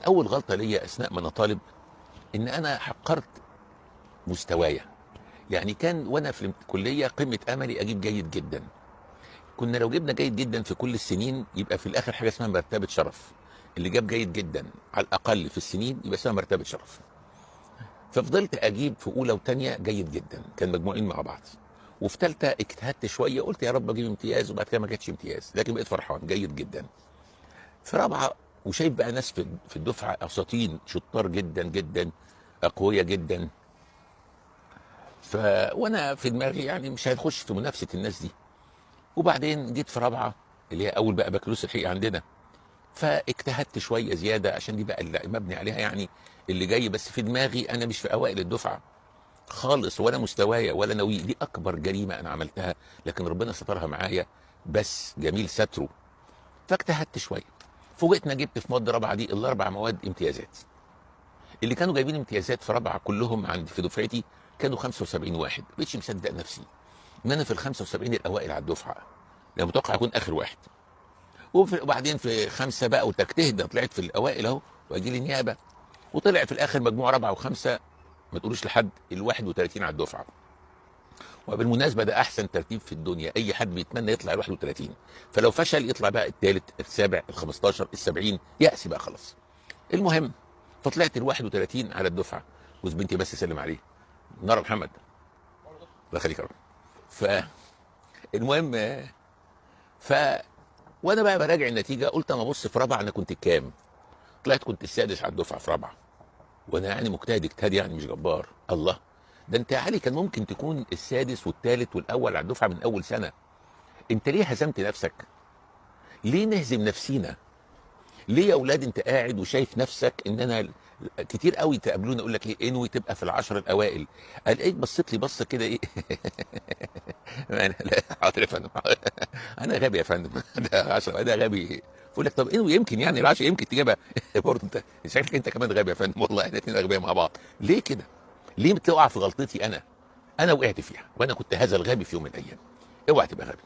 اول غلطه ليا اثناء ما انا طالب ان انا حقرت مستوايا. يعني كان وانا في الكلية قمة املي اجيب جيد جدا. كنا لو جبنا جيد جدا في كل السنين يبقى في الاخر حاجة اسمها مرتبه شرف. اللي جاب جيد جدا على الاقل في السنين يبقى اسمها مرتبه شرف. ففضلت اجيب في اولى وثانيه جيد جدا، كان مجموعين مع بعض. وفي ثالثة اجتهدت شوية، قلت يا رب اجيب امتياز، وبعد كده ما جاتش امتياز، لكن بقيت فرحان جيد جدا. في رابعه وشايف بقى ناس في الدفعة اساطين شطار جدا جدا، اقوياء جدا. وانا في دماغي يعني مش هنخش في منافسه الناس دي. وبعدين جيت في رابعه اللي هي اول بقى بكالوريوس الحقيقة عندنا، فاجتهدت شوية زيادة عشان دي بقى اللي مبني عليها يعني اللي جاي. بس في دماغي انا مش في اوائل الدفعة خالص، ولا مستوايا ولا ناوي. دي اكبر جريمة انا عملتها، لكن ربنا سترها معايا، بس جميل ستره. فاجتهدت شوية، فوجئت جبت في مواد رابعه دي الاربع مواد امتيازات. اللي كانوا جايبين امتيازات في رابعه كلهم عند في دفعتي كانوا 75 واحد. ما بقتش مصدق نفسي ان انا في ال 75 الاوائل على الدفعة، لو متوقع اكون اخر واحد. وبعدين في خمسة بقى وتجتهد، طلعت في الاوائل اهو واجي لي النيابة، وطلع في الاخر مجموع رابعه وخمسة ما تقولوش لحد ال 31 على الدفعة. وبالمناسبة ده احسن ترتيب في الدنيا، اي حد بيتمنى يطلع ال 31، فلو فشل يطلع بقى الثالث السابع ال 15 ال 70، يأس بقى خلاص. المهم فطلعت ال 31 على الدفعة. جوز بنتي بس سلم عليه، نار محمد الله يخليك يا رب. فالمهم ف وانا بقى براجع النتيجة قلت انا ابص في رابعه انا كنت كام؟ طلعت كنت السادس على الدفعة في رابعه، وانا يعني مجتهد اجتهاد يعني مش جبار. الله، ده انت يا علي كان ممكن تكون السادس والثالث والاول على الدفعة من اول سنة. انت ليه هزمت نفسك؟ ليه نهزم نفسينا؟ ليه يا اولاد انت قاعد وشايف نفسك ان انا كتير قوي تقابلوني اقول لك ايه انوي تبقى في العشر الاوائل، الاقيك بصيت لي بصة كده ايه انا لا حاضر يا فندم انا غبي يا فندم ده 10 ده غبي. بقول لك طب انوي يمكن يعني العشرة يمكن تجيبها برضه انت شكلك انت كمان غبي يا فندم، والله احنا الاثنين اغبياء مع بعض. ليه كده؟ ليه بتقع في غلطتي انا؟ انا وقعت فيها وانا كنت هذا الغبي في يوم من الايام. اوعى تبقى غبي.